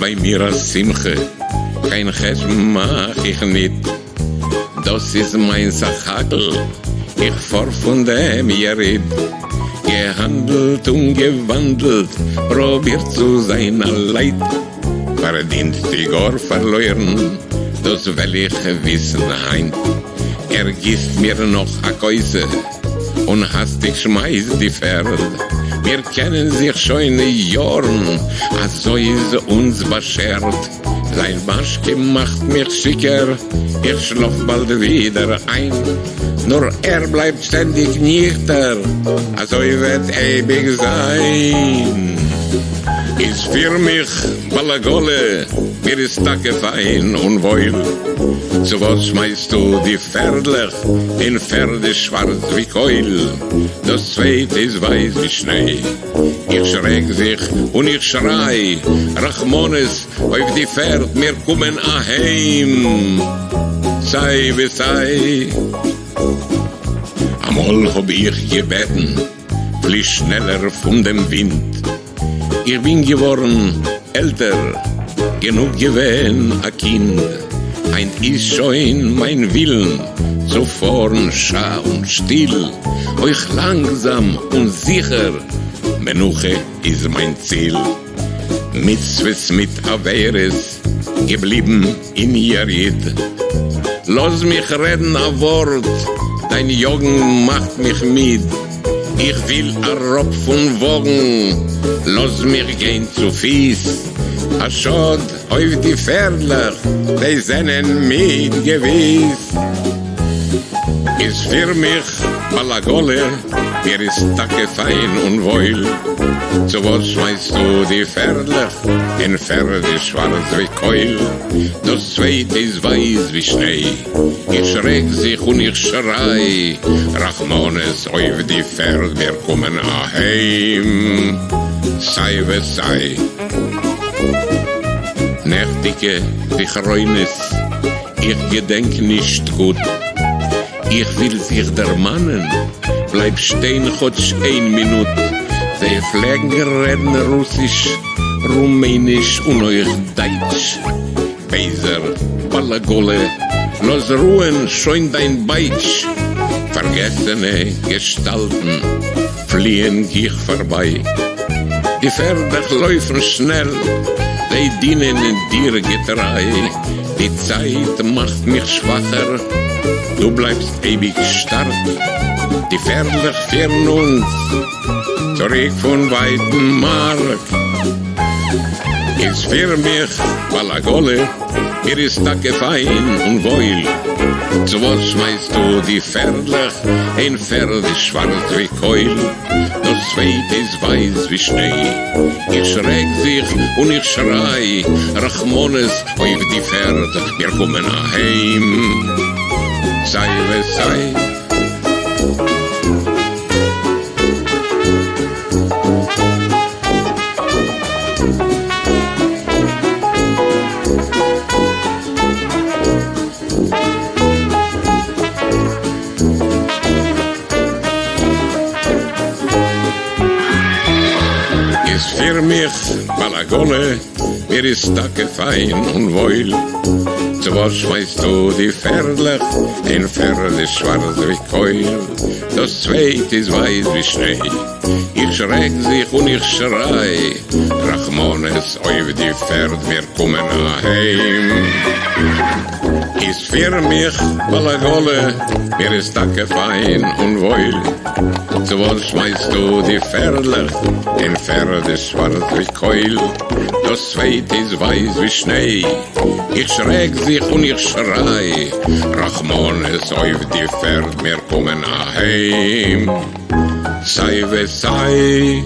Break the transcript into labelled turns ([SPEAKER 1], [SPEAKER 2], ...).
[SPEAKER 1] ביי מיר א שמחה, קיין חשבון מאך איך ניט. דאס איז מיין סך הכל, איך פאר פון דעם יריד. געהאנדלט און געוואנדלט, פרובירט צו זיין א לייט. פארדינט צי גאר פארלוירן, דאס וועל איך וויסן היינט. ער גיסט מיר נאך א כוסה, און האסטיג שמייסט די פערד. מיר קענען זיך שוין יארן, אזוי איז אונז באשערט. זיין משקה מאכט מיך שיכור, איך שלאף באלד ווידער איין. נאר ער בלייבט שטענדיג ניכטער, אזוי וועט אייביג זיין. איז פיר מיך בעל עגלה, מיר איז טאקע פיין און וואויל. צו וואס שמייסטו די פערדלעך, איין פערד איז שווארץ ווי קויל, דאס צווייטע איז ווייס ווי שניי. איך שרעק זיך און איך שריי, רחמנות אויף די פערד מיר קומען אהיים סיי ווי סיי. אמאל האב איך געבעטן פלי שנעלער פון דעם ווינט, איך בין געווארן עלטער, גענוג געווען א קינד, היינט איז שוין מיין ווילן צו פארן שא און שטיל, אויך לאנגזאם און זיכער, מנוחה איז מיין ציל. מצוות מיט עבירות געבליבן אין יריד. לאז מיך רעדן א ווארט, דיין יאגן מאכט מיך מיד. איך וויל אראפ פון וואגן, לאז מיך גיין צופיס. א שאד אויף די פערדלעך, זיי זענען מיד געוויס. איז פיר מיך בעל עגלה, מיר איז טאקע פיין און וואויל. צו וואס שמייסטו די פערדלעך, איין פערד איז שווארץ ווי קויל, דאס צווייטע איז ווייס ווי שניי. איך שרעק זיך און איך שריי, רחמנות אויף די פערד מיר קומען אהיים סיי ווי סיי. נעכטיגע זכרונות, איך געדענק נישט גוט, איך וויל זיך דערמאנען, בלייב שטיין כאטש איין מינוט, זיי פלעגן רעדן רוסיש, רומעניש און אויך דייטש, בייזער בעל עגלה, לאז רוען שוין דיין בייטש, פארגעסענע געשטאלטן פליען גיך פארביי, די פערדעך לויפן שנעל, זיי דינען דיר געטריי, די צייט מאכט מיך שוואכער, דו בלייבסט אייביג שטארק, די פערדלעך פירן אונז צוריק פון ווייטן מארק. איז פיר מיך בעל עגלה, מיר איז טאקע פיין און וואויל. צו וואס שמייסטו די פערדלעך, איין פערד איז שווארץ ווי קויל, דאס צווייטע איז ווייס ווי שניי. איך שרעק זיך און איך שריי, רחמנות אויף די פערד, מיר קומען אהיים סיי ווי סיי. איז פיר מיך בעל עגלה, מיר איז טאקע פיין און וואויל. צו וואס שמייסטו די פערדלעך, איין פערד איז שווארץ ווי קויל, דאס צווייט איז ווייס ווי שניי. איך שרעק זיך און איך שריי, רחמנות אויף די פערד מיר קומען אהיים. איז פיר מיך בעל עגלה, מיר איז טאקע פיין און וואויל. צו וואס שמייסטו די פערדלעך, איין פערד איז שווארץ ווי קויל, דאס צווייטע איז ווייס ווי שניי. איך שרעק זיך און איך שריי, רחמנות אויף די פערד מיר קומען אהיים. סיי ווי סיי.